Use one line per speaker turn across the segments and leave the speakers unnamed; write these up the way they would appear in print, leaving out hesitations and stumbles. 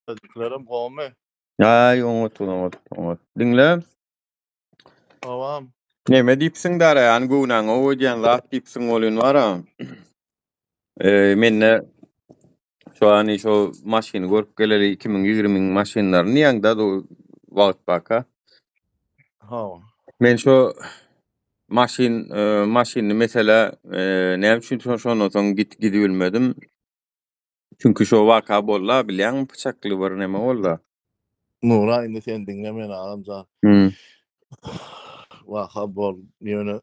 Taýdakilerem gowmy?
Aý, oňat, oňat, oňat. Diňle.
Babam.
Neme diýipsiň dara, ýany göwnäňe gowy edýän zat diýipsiň welin bara. E, mende şo ýany şo maşyny görüp geleli 2020-iň maşynlaryny diýýäň-da, wagt baka.
Hawa.
Men şo maşyn, e, maşynly mesele, e, näme üçin şondan soň git gidibilmedim. Çünki şo waka bolda bilýäňmi pyçakly bir neme bolda.
Nura indi sen diňle meni agamjan.
Hmm.
Waka bol ýöne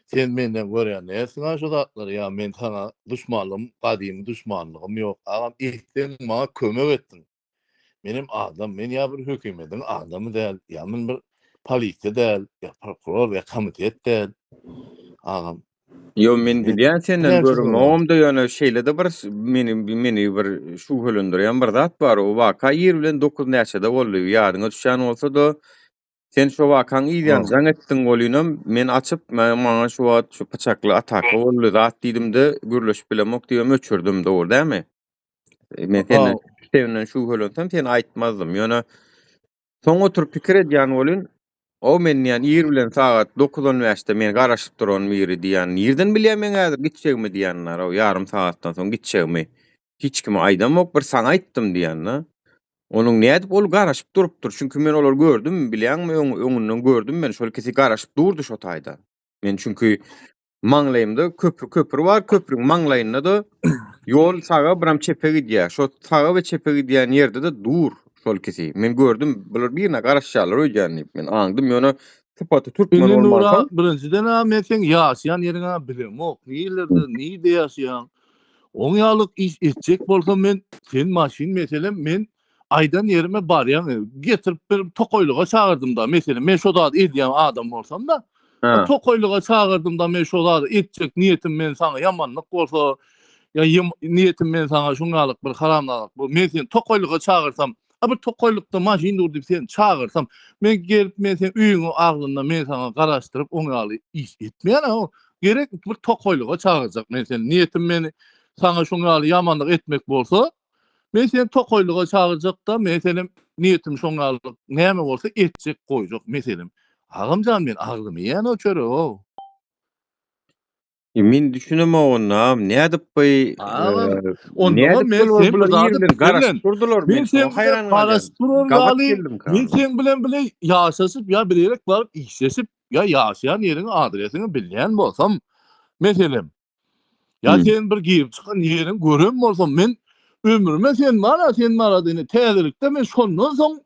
sen menden görýän näsiň şu zatlary ýa men saňa duşmanlygym gadymy duşmanlygym ýok agam etseň maňa kömek etdiň. Menem adam men ýa bir hökümediň adamy däl ýa men bir polisiýa däl ýa prokuror ýa komitet däl agam.
Ýo men bilýän senden görünmegimde ýöne şeýle-de bir meni meni bir şübhelendirýän bir zat bar. O waka ir bilen 9 näçede boldy. Ýadyňa düşýän bolsa-da sen şo wakaň yz ýany jaň etdiň welinem men açyp maňa şu wagt şu pyçakly ataka boldy zat diýdimde gürleşip bilemok diýibem öçürdim dogry dälmi? Men senden senden şübhelensem sen aýtmazdym. Ýöne Soň oturyp pikir edýän welin, o men diýýän ir bilen sagat 9:15-de men garaşyp duran biri diýýän, nirden bilýär meň häzir gitjegimi diýýänler, o ýarym sagatdan soň gitjegimi. Hiç kime aýdamok, bir saňa aýtdym diýýän-de. Onuň nädip ol garaşyp durupdyr, çünki men olary gördüm, bilýäňmi, öň öňünden gördüm men, şol ikisi garaşyp durdy şo taýda. Men çünki Maňlaýymda köpri köpri bar, köprüň maňlaýynda-da ýol saga biram çepe gidýär. Şo saga we çepe gidýän ýerde-de dur şol ikisi. Men gördüm, bular birine garaşýarlar öýdýän diýip men aňdym, ýöne sypaty türkmen
Indi Nura,
bolmansoň.
birinjiden-ä men seň ýaşaýan ýeriňi-ä bilemok. Nirelerde, nirde ýaşaýaň? Oň ýaly iş etjek bolsam men sen maşyn meselem men aýdan ýerime barýaň getirip bir tokaýlyga çagyrdym-da meselem men şo zady edýän adam bolsam-da
Ha.
tokaýlyga çagyrdym-da men şo zady etjek niýetim men saňa ýamanlyk bolsa ýa niýetim men saňa şuň ýalyk bir haramzadalyk bu men seni tokaýlyga çagyrsam a bir tokaýlykda maşyn dur diýip seni çagyrsam men gelip men seň öýüňiň agzynda men saňa garaşdyryp oň ýaly iş etmeýän gerek bir tokaýlyga çagyrjak men seni niýetim meni saňa şuň ýaly ýamanlyk etmek bolsa Men seni tokaýlyga çagyrjak-da, meselem, niýetim şoň ýaly näme bolsa etjek, goýjak, meselem. Agamjan, men agzymy iýen o çörege-ow.
E, men düşünemok onda, nädip bu
Agam, ondanam men sen bir zady
garaşyp durdular,
men sen haýran garaşyp durar ýaly, men seň bilen bile ýaşaşyp ýa bir ýere baryp işleşip, ýa ýaşaýan ýeriňi, adresiňi bilýän bolsam, meselem, Ýa
Hmm.
sen bir girip çykan ýeriň gören bolsam men ömrüme sen bara sen barada indi täzelikde men şondan soň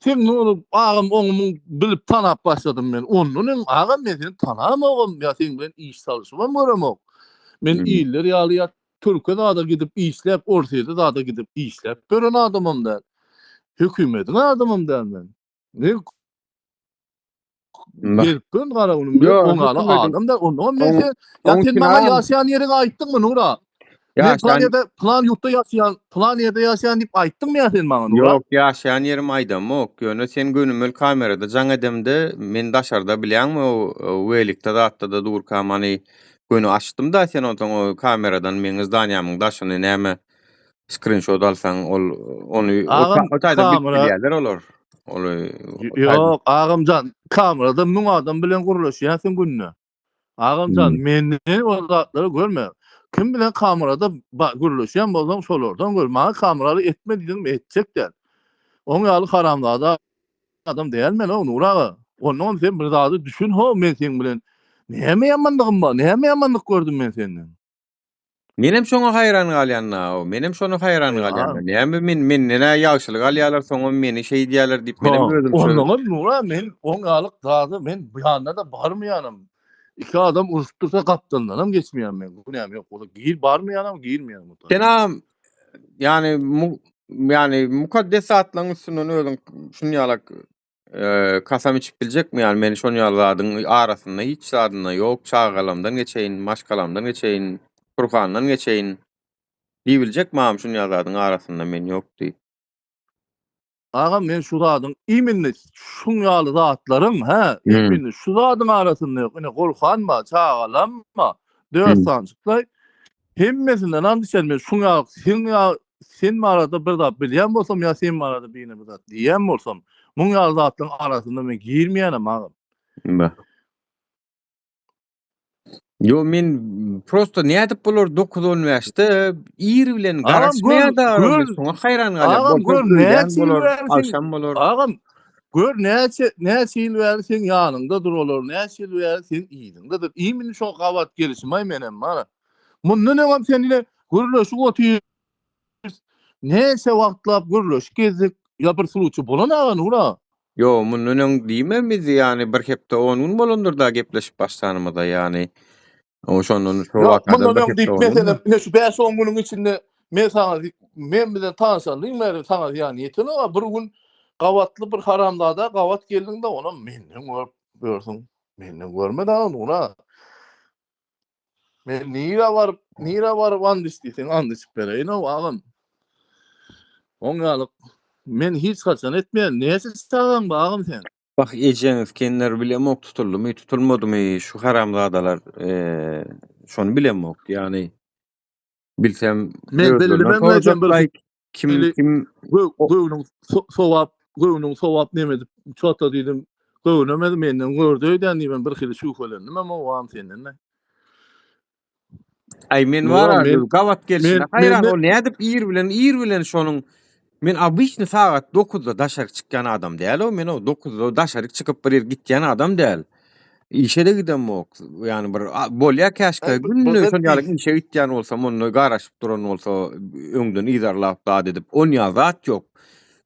sen Nury agam oňumyň bilip tanap başladym men. Ondan öň agam men seni tanamogam ýa seň bilen iş salyşybam göremok. Men
Hmm.
iller ýaly ýa türke zada gidip işläp Orsýete zada gidip işläp gören adamam däl. Hökümediň adamam däl men. Ne Gelip gön gara günüm bilen
Ýok,
oňaly
hökümediň-
adam da ondan men
Oň-
sen ýa
oň
sen
üçin
maňa
agam-
ýaşaýan ýeriňi aýtdyňmy Nura? Men
Ýaşaýan
plan ýerde plan ýurtda ýaşaýan plan ýerde ýaşaýan diýip aýtdyňmy ýa sen maňa Nura?
Ýok, ýaşaýan ýerimi aýdamok. Ýöne sen gönümel kamerada jaň edemde, men daşarda bilýäňmi, o o welikde zatda-da durkam hany göni açdym-da sen onsoň o kameradan meň zdanýamyň daşyny näme skrinşot alsaň ol ony o
Agam,
o taýda bilip
kamera
bilýärler olar. Ony o taýda
Ýok, agamjan, kamerada 1000 adam bilen gürleşýärsiň günde. Agamjan,
Hmm.
meni o zatlary görme. Kim bilen kamerada gürleşýän bolsaň, şolardan gör. Maňa kameraly etme diýdiňmi, etjek däl. Oň ýaly haramzada adam däl men, o Nur aga. Ondan sen bir zady düşün, ho, men seň bilen näme ýamanlygym bar, näme ýamanlyk gördüm men senden?
Menem şoňa haýran galýan o. Menem şona haýran galýan. Näme men menden nä ýagşylyk alýarlar, soňam meni şeý diýýärler diýip menem özüm şo.
Onnoňam Nura men oň ýalyk zada men bu ýanyna-da barmaýanam. Iki adam urşup dursa gapdalyndanam geçmeýän men. Günäm ýok bolsa gir barmaýanam girmeýänem.
Sen agam ýani ýani mukaddes zatlaryň üstünden özüň şuny ýalak Kasam içip biljekmi ýaly men şon ýaly zadyň arasynda hiç zadynda ýok çagalamdan geçeýin maşgalamdan geçeýin Gurhandan geçeýin diýibiljekmi agam şun ýaly zadyň arasynda men ýok diýip.
Agam men şu zadyň iminni şuň ýaly zatlaryň hä iminni şu zadyň arasynda ýok ine Gurhan bar çagalam bar dört sanjyklaý hemmesinden and içerin men şuň ýaly seň ýaly. sen barada bir zat bilýän bolsam ýa sen barada birine bir zat diýýän bolsam, muň ýaly zatlaryň arasynda men girmeýänem agam.
Ba. Ýo men prosto nädip bular 9-15-de ir bilen
Agam gör,
garaşmaýar da
gör,
men şoňa haýran galýan.
agam
Bolsa
gör
öýlän
näçe ýyl
bolar,
bäri seň
agşam bolar.
agam gör näçe näçe ýyl bäri seň ýanyňda dur olar, näçe ýyl bäri seň yzyňda dur. Imini şo gabat gelişim-aý menem bara. Mundan öňem sen ile gürleşip otyr. Näçe wagtlap gürleşip gezdik. Ýa bir sluçy bolan aga Nura.
Ýo, mundan öň diýme biz ýany bir hepde on gün bolandyr da gepleşip başlanymyza ýany. O şondan şo
Ýok,
wakadan
mundan
bir
öň
hepde
diýip
on gün.
meselem, ine şu 5-10 günüň içinde men saňa men bilen tanyşanlyň bäri saňa zyýan ýetenok, bir gün gabatly bir haramzada gabat geldiň-de, onam menden görüp görsüň. Menden görme dagy Nura. Men nirä baryp, nirä baryp and iç diýseň, and içip bereýin-ow, agam. Oň ýaly men hiç haçan etmeýän. Näçe çagaň bar, agam seň?
Wah, ejeň Isgender bilemok tutuldymy, tutulmadymy şu haramzadalar, eee, şony bilemok. Ýagny bilsem
Men
özlerinden
bildim hem sen bir
sorajaklaý kim
hili
kim
göwnüň sowap, göwnüň sowap neme edip, çota diýdim, göwnemedi menden gördi öýdän diýmem bir hili şübhelendim hem owam senden de.
Aý men
Nura,
bar
men
gabat gelşine
men
haýran
mende
ol nädip ir bilen ir bilen şonuň men obyçny sagat 9-da daşary çykýan adam däl o men o 9-da daşary çykyp bir ýer gitýän adam däl. Işe-de gidemok. Ýani bir bolýa käşkä günde şol ýaly işe gitýän bolsam onda garaşyp duran bolsa öňden yzarlap zat edip onýa zat ýok.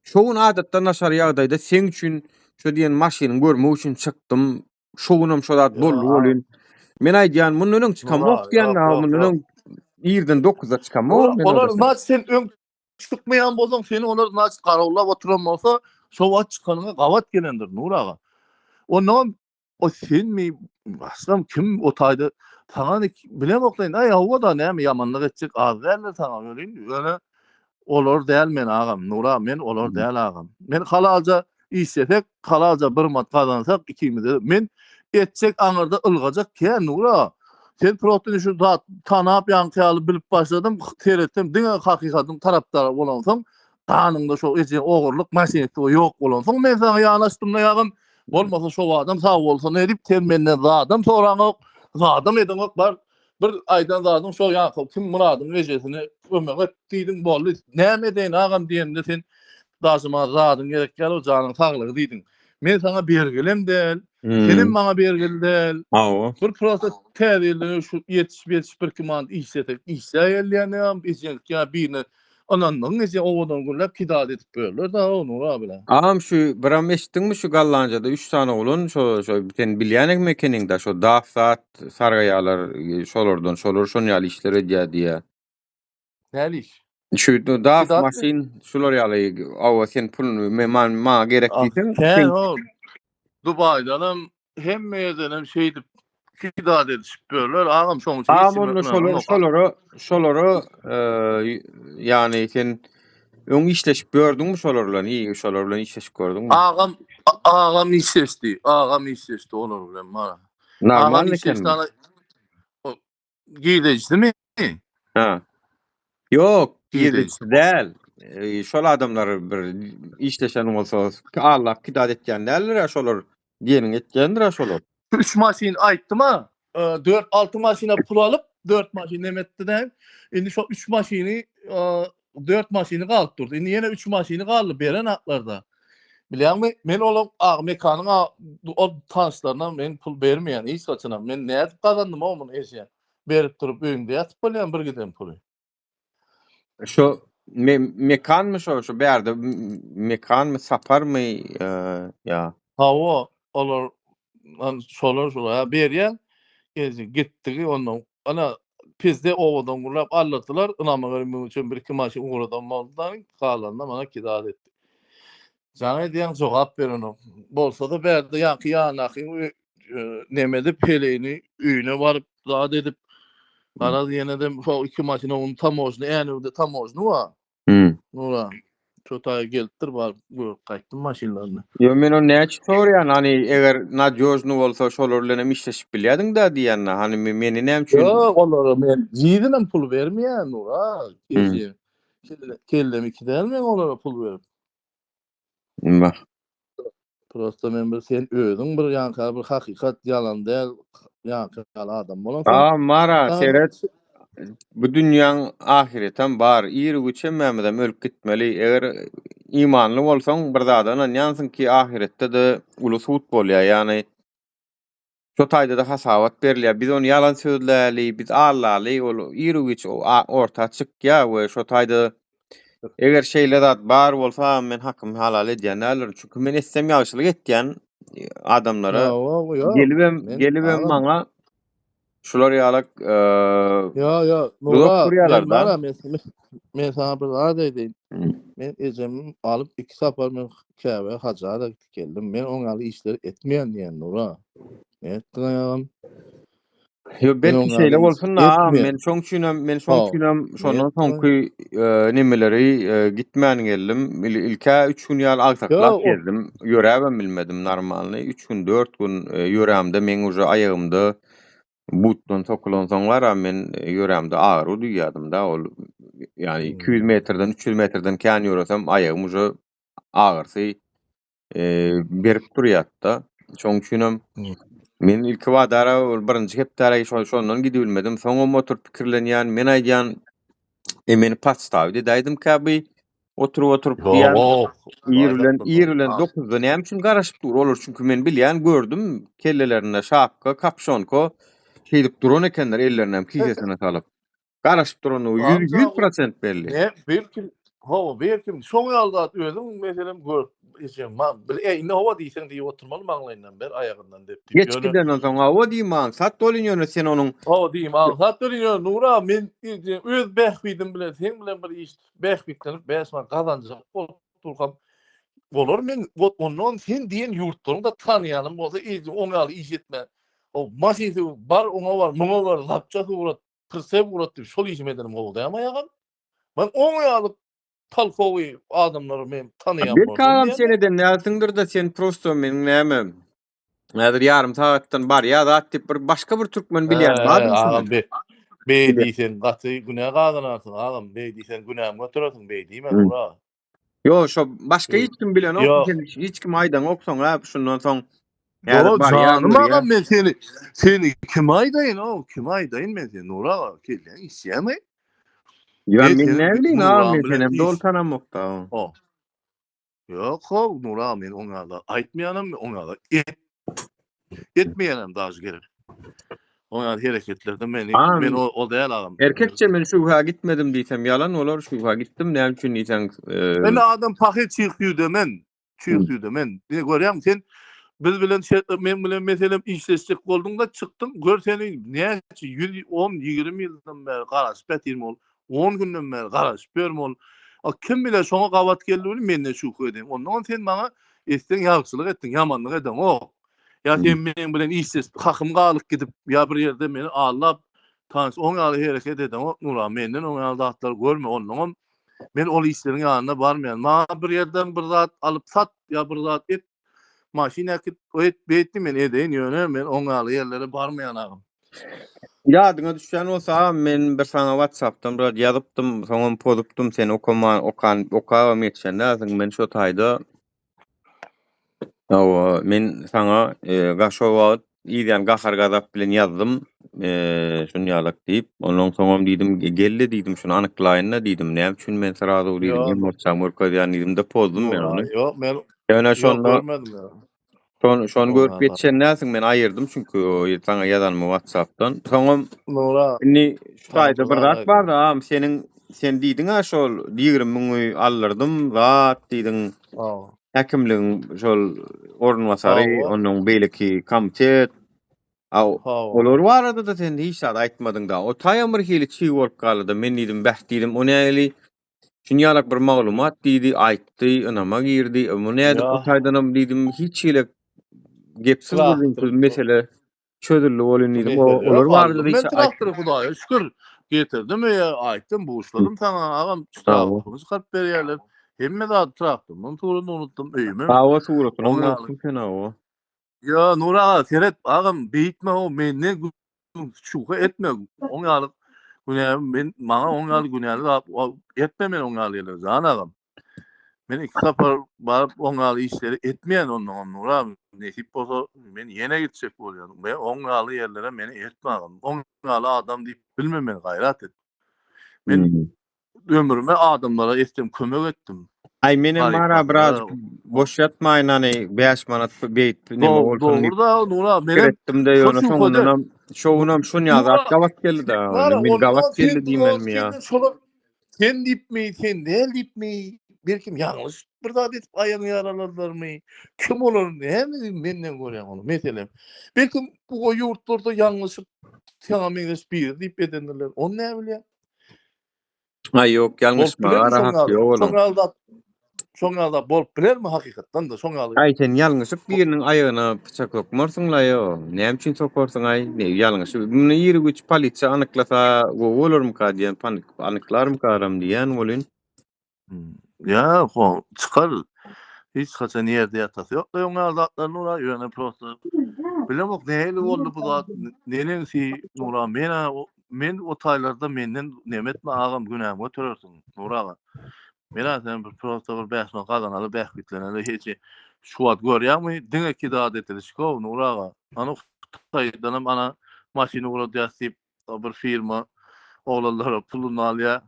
Şo gün adatdan daşary ýagdaýda seň üçin şo diýen maşynyň görmek üçin çykdym. Şo günem şo zat boldy welin. Men aýdýan mundan öň çykamok diýen mundan öň irden 9-da çykamok.
Olar naç sen öň çykmaýan bolsaň seni olar naç garawlap oturan bolsa şo wagt çykanyňa gabat gelendir Nur aga. Ondan o senmi başgam kim o taýda saňa bilemok da aý hawa da näme ýamanlyk etjek az däldir saňa welin ýöne olar däl men agam Nur aga men olar däl agam. Men halalja işlesek halalja bir mat gazansak ikimize men etjek aňyrda ylgajak kän Nur aga. Sen prosto şu zat tanap ýaňky ýaly bilip başladym seretsem diňe hakykatyň tarapdary bolansoň ganyňda şo eje ogurlyk maşenitwa ýok bolansoň men saňa ýanaşdym-da ýagam bolmasa şo adam sag bolsa ne diýip sen menden zadam soraňok zadam edeňok bar bir aýdan zadyň şo ýaňky kim Myradyň ejesine kömek et diýdiň boldy näme edeýin agam diýemde sen daşy maňa zadyň gerek däl o janyň saglygy diýdiň men saňa bergilem däl senem maňa bergili däl
Hawa.
bir prosta täze ýyldan şu ýetişip ýetişip bir iki manat işlesek işläýeli ýa ejeň ýa birine Ynandygyň eje owadan gürläp kidat edip börler da o Nura bile.
Agam şu biram eşitdiňmi şu Gallanjada üç sany oglan şo şo sen bilýän ekeniňda şo daf zat sargaýalar şolardan şolar şon ýaly işler edýä diýä.
Näli iş?
Şu daf maşyn şular ýaly awa sen puluny men maňa gerek diýseň
sen o Dubaýdanam hemme ýerdenem şeýdip kidat edişip börler agam şoň üçin
Agam onda şolar şolara şolara ýagny sen öň işleşip gördüňmi şolar bilen iyi şolar bilen işleşip gördüňmi?
Agam agam işleşdi agam işleşdi olar bilen mana.
Normal ekenmi?
Girdejisimi?
Ha. Ýok, girdejisi däl. Şol adamlar bir işleşen bolsa, Allah kidat etýän däldir şolar. Diýeniň etýändir şolar.
3 maşyn aýtdym-a. 4-6 maşyna pul alyp, 4 maşyn neme etdi däl. Indi şo 3 maşyny 4 maşyny galyp durdy. Indi ýene 3 maşyny galdy beren aklarda. Bilýäňmi, men olaň ag mekanyň ol tanyşlaryna men pul bermeýän hiç haçanam. Men nädip gazandym o muny eje? Berip durup öýüňde ýatyp bolýan bir giden puly.
Şo me mekanmy şo şo bärde mekanmy saparmy ýa?
Hawa, olar şolar şolar berýän. Gitdigi ondan ana pizde owadan gurlap aldyrdylar. Ynama bermek üçin bir iki maşyn ugradan boldular. Galanyny mana kidat etdi. Jaň edýäň jogap berenok. Bolsa-da bärde ýaňky ýandaky neme edip heleýini öýüne baryp zat edip garaz ýene-de şo iki maşyn onuň tamožny Änewde tamožny bar.
Hmm.
Nura şo taýa gelipdir baryp görüp gaýtdym maşynlaryny.
Ýo men ony näçe soraýan hany eger nadýožny bolsa şolar bilen hem işleşip bilýädiň-dä diýýän-dä hany meni näme üçin
Ýok olara men yzyna pul bermeýän Nura.
Hmm.
Kellem iki däl men olara pul berip.
Bah.
Prosta men bir sen özüň bir ýanka bir hakykat ýalan däl ýanka ýaly adam bolansoň.
A Mara seret bu dünýäň ahyretem bar ir-u-giç hemmämizem ölüp gitmeli eger imanly bolsaň bir zada ynanýansyň ki ahyretde-de uly sud bolýar ýagny şo taýda-da hasabat berilýär biz ony ýalan sözläli biz allaly ol ir-u-giç orta çykýar we şo taýda Eger şeýle zat bar bolsa men hakymy halal edýän däldirin. Çünki men etsem ýagşylyk etýän adamlara gelibem gelibem maňa şular ýalak
Ýa ýa Nura men bara men men saňa bir zat aýdaýyn. Men ejemi alyp iki sapar men Käbä haja da gidip geldim. Men oň ýaly işleri etmeýän diýen Nura. Ne etdiň aýagam?
Ýok, belki şeýle bolsun da, men şoň üçinem, men şoň üçinem şondan soňky nemeleri gitmän geldim. Ilkä 3 gün ýaly agsaklap gezdim. Ýöräbem bilmedim normalny. 3 gün, 4 gün ýörämde meň uje aýagymda butdan sokulansoň bar-a men ýörämde agyry duýýardym-da. Ol ýagny 200 metrden, 300 metrden kän ýöresem aýagym uje agyrsy berip durýardy-da. Şonuň üçinem men ilki badara ol birinji hepdäre şol şondan gidibilmedim. Soňam oturyp pikirlenýän, men aýdýan, e meni podstawit edäýdimkä bi oturyp oturyp diýýän. Ir bilen ir bilen 9-da näme üçin garaşyp dur olar? Çünki men bilýän, gördüm kellelerinde şapka, kapşonka şeýdip duran ekenler ellerinem kisesine salyp. Garaşyp duranyny 100% belli.
Ne belki hawa belki şoň ýaly zat özüň meselem gör ejem ma bil e indi hawa diýseň diýip oturmaly maňlaýyndan ber aýagyndan dep
diýip. Geç gidenden soň hawa diýme aňsat bolýan ýöne sen onuň
Hawa diýme aňsat bolýan ýöne Nura men öz bähbidim bilen seň bilen bir iş bähbitlenip 5 manat gazanjak bolup durkam bolar men ondan sen diýen ýurtlaryň da tanaýanym bolsa oň ýaly iş etme. O maşyn bar oňa bar muňa bar zapça surat Kyrsew gurat diýip şol işimi edenim gowy dämi aýagam? Men oň ýaly talkowy adamlary men tanaýan
Belki boldum agam sen eden dälsiňdir-de sen prosto meniň näme häzir ýarym sagatdan barýa zat diýip bir başga bir türkmen bilýän
barmy Agam be beý diýseň gaty günä gazanarsyň agam beý diýseň günämi göterersiň beý diýme Nura.
Ýok şo başga hiç kim bilenok sen hiç kim aýdaňok soň ha şundan soň
Häzir barýa janym agam men seni seni kime aýdaýyn o kime aýdaýyn men seni Nura aga kelläň işýämi?
Ýa men näme bileýin agam men senem doly tanamok da.
O. Ýok how Nura aga men oňa da aýtmaýanam oňa da et etmeýänem daže gerek. Oňa hereketlerde meni men o, o däl agam.
Erkekçe men şübhä gitmedim diýsem ýalan bolar şübhä gitdim näme üçin diýseň.
Men adam pahyr çyg süýdemen Çüýr süýde men. Diňe görýäň sen biz bilen men bilen meselem işleşjek bolduň-da çykdyň gör seni näçe 110 20 ýyldan bäri garaşyp ýatyryn ol 10 günden bäri garaşyp ýörüm ol. A kim biler şoňa gabat geldi welin menden şübhe edeyim. Ondan sen maňa etseň ýagşylyk etdiň, ýamanlyk edeňok. Ýa sen meň bilen işleşip hakym galyp gidip ýa bir ýerde meni aldap tanyş oň ýaly hereket edeňok Nura menden oň ýaly zatlar görme ondanam Men ol işleriň ýanyna barmaýan. Maňa bir ýerden bir zat alyp sat ýa bir zat et, maşyn äkit, o et, beýt diý, men edeýin, ýöne men oň ýaly ýerlere barmaýan agam.
Ýadyňa düşýän bolsa agam men bir saňa WhatsAppdan bir zat ýazypdym, soňam pozupdym, sen okaman, okan, okabam ýetişen dälsiň, men şo taýda Hawa, men saňa e, şo wagt ýan gahar-gazap bilen ýazdym, e, şun ýalak diýip, ondan soňam diýdim, geldi diýdim, şuny anyklaýyn-da diýdim, näme üçin men srazu diýdim, emosiýamy görkezýän diýdim-de pozdum men ony.
Ýok, men
Ýöne şonda görmedim. Şony şony görüp ýetişen dälsiň, men aýyrdym çünki o saňa ýazanymy WhatsApp-dan. Soňam
Nura
indi şu taýda bir zat bar-da, agam, seniň sen diýdiň-ä şol 20 müňi aldyrdym, zat diýdiň. Häkimligiň şol orunbasary, onnoň beýleki komitet. A olar barada-da sen hiç zat aýtmadyň-da. O taýam bir hili çig bolup galdy-da. Men diýdim, bäh diýdim, o nähili Şuny ýalak bir maglumat diýdi, aýtdy, ynama girdi. E, bu nädip bu taýdanam diýdim, hiç hili gepsiz gürrüňsiz mesele çözüldi bolýan diýdim. O olar barada
hiç Men traktory Hudaýa şükür getirdim öýe, aýtdym, buşladym saňa agam, traktoryny çykaryp berýärler. Hemme zat traktorymyň suratyny unutdym öýüme.
Hawa suratyny unutdym sen hawa.
Ýa Nur aga seret agam beýtme o menden şuha etme. Oň ýaly. Günä men maňa oň ýaly günäli zat etme men oň ýaly ýerlere jan agam. Men iki sapar baryp oň ýaly işleri etmeýän ondan Nur abi. Nesip bolsa men ýene gitjek bolýan. Men oň ýaly ýerlere meni eltme agam. Oň ýaly adam diýip bilme meni gaýrat et. Men ömrüme adamlara etsem kömek etdim.
Aý menem bara biraz boş ýatmaýyn hany 5 manat beýt neme bolsun diýip.
Dogry da Nur abi
menem etdim-de ýöne soňundanam şowunam şun ýaly gabat geldi-de. Men gabat geldi diýmelimi ýa.
Sen diýipmi, sen däl diýipmi, belkim ýalňyş bir zat edip aýagyňy ýaraladylarmy? Kim olar, näme menden görýäň ony, meselem. Belkim bu ýurtlarda ýalňyşyp saňa meňzeş biri diýip edendirler. Ony näme bilýäň?
Aý ýok, ýalňyşmaga rahat ýok
onuň. Şoň ýaly zat, şoň ýaly zat bolup bilermi hakykatdan-da şoň ýaly?
Aý sen ýalňyşyp biriniň aýagyna pyçak sokmarsyň-la ýo. Näme üçin sokarsyň-aý? Ne ýalňyşyp. Muny iri güýç polisiýa anyklasa gowy bolarmyka diýen, anyklarmykaram diýýän welin.
Ýa, ho, çykar. Hiç haçan ýerde ýatasy ýok oň ýaly zatlar Nura, ýöne prosta bilemok nähili boldy bu zat, neneňsi Nura, men-ä men o taýlarda menden neme etme agam günämi göterersiň Nur aga. Men-ä sen bir prosta bir 5 manat gazanaly bähbitleneli hiç şu wagt görýäňmi diňe kidad edilişikow Nur aga. Ana Hytaýdanam ana maşyn ugradýas diýip bir firma oglanlara puluny alýar.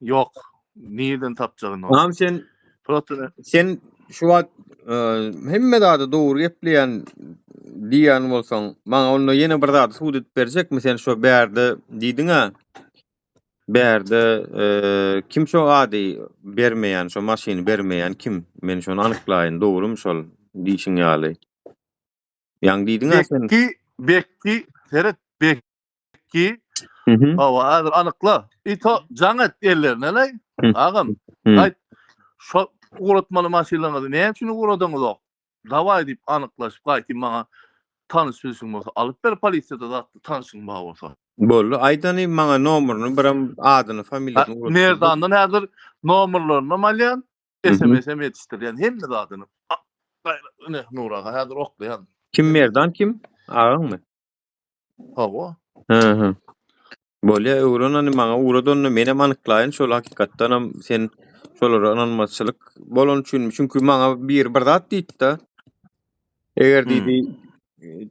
Ýok. Nirden tapjak indi ony?
Agam sen
Prosta
sen şu wagt e, hemme zady dogry gepleýän diýýän bolsaň, maňa onda ýene bir zady subut edip berjekmi sen şo bärde diýdiň-ä? Bärde e, kim şo ady bermeýän, şo maşyny bermeýän kim? Men şony anyklaýyn, dogrymy şol diýşiň ýaly. Ýaňy diýdiň-ä sen.
Bekki, Bekki, seret, Bekki. Hawa, häzir anykla. Ito, jaň et ellerine leý. Agam, aýt, şo ugratmaly maşynlaryňyzy näme üçin ugradaňyzok? Dawaý diýip anyklaşyp gaýtyn maňa tanyş bilşiň bolsa alyp ber polisiýada zatda tanşyň bar bolsa.
Boldy, aýdany maňa nomerini biram adyny, familiýasyny
ugrat. Merdandan häzir nomerlerinem alýan. SMS-em ýetişdirýän hemme zadyny. Ine Nur aga häzir oklaýan.
Kim Merdan kim? Agaňmy?
Hawa.
Hı hı. Bolýa öwren ony maňa ugrat onda menem anyklaýyn şol hakykatdanam sen şolara ynanmazçylyk bolan üçinmi? Çünki maňa biri bir zat diýipdi. Eger diýdi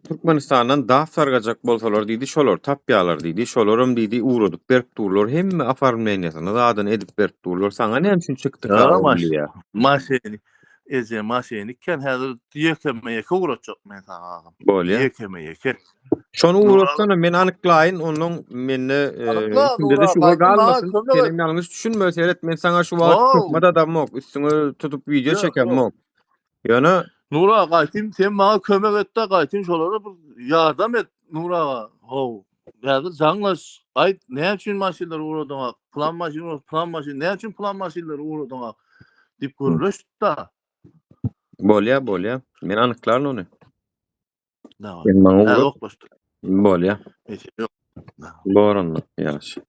Türkmenistandan daf sargajak bolsalar diýdi, şolar tapýarlar diýdi. Şolaram diýdi ugradyp berip durlar. Hemme oformleniýasyny zadyny edip berip durlar. Saňa näme üçin çykdyka
o diýýär. Maşyny eje maşyny iken häzir ýekeme ýeke ugratjak men saňa agam.
Bolýar.
Ýekeme ýeke.
Şony ugratsana men anyklaýyn ondan mende içimde-de şübhe galmasyn. Senem ýalňyş düşünme seret men saňa şu wagt töhmet adamok üstüňe tutup wideo çekemok. Ýöne
Nur aga gaýtym sen maňa kömek etde gaýtym şolara bir ýardam et Nur aga. How. Häzir jaňlaş. Aýt näme üçin maşynlary ugradyňak? Plan maşyn bolsa plan maşyn. Näme üçin plan maşynlary ugradyňak? Diýip gürleş-da.
Bolýa, bolýa. Men anyklaryn ony.
Dawa.
Sen maňa
Häzir
ugrat.
oklaşdyr.
Bolýa.
Mesele ýok.
Bor onda, ýagşy.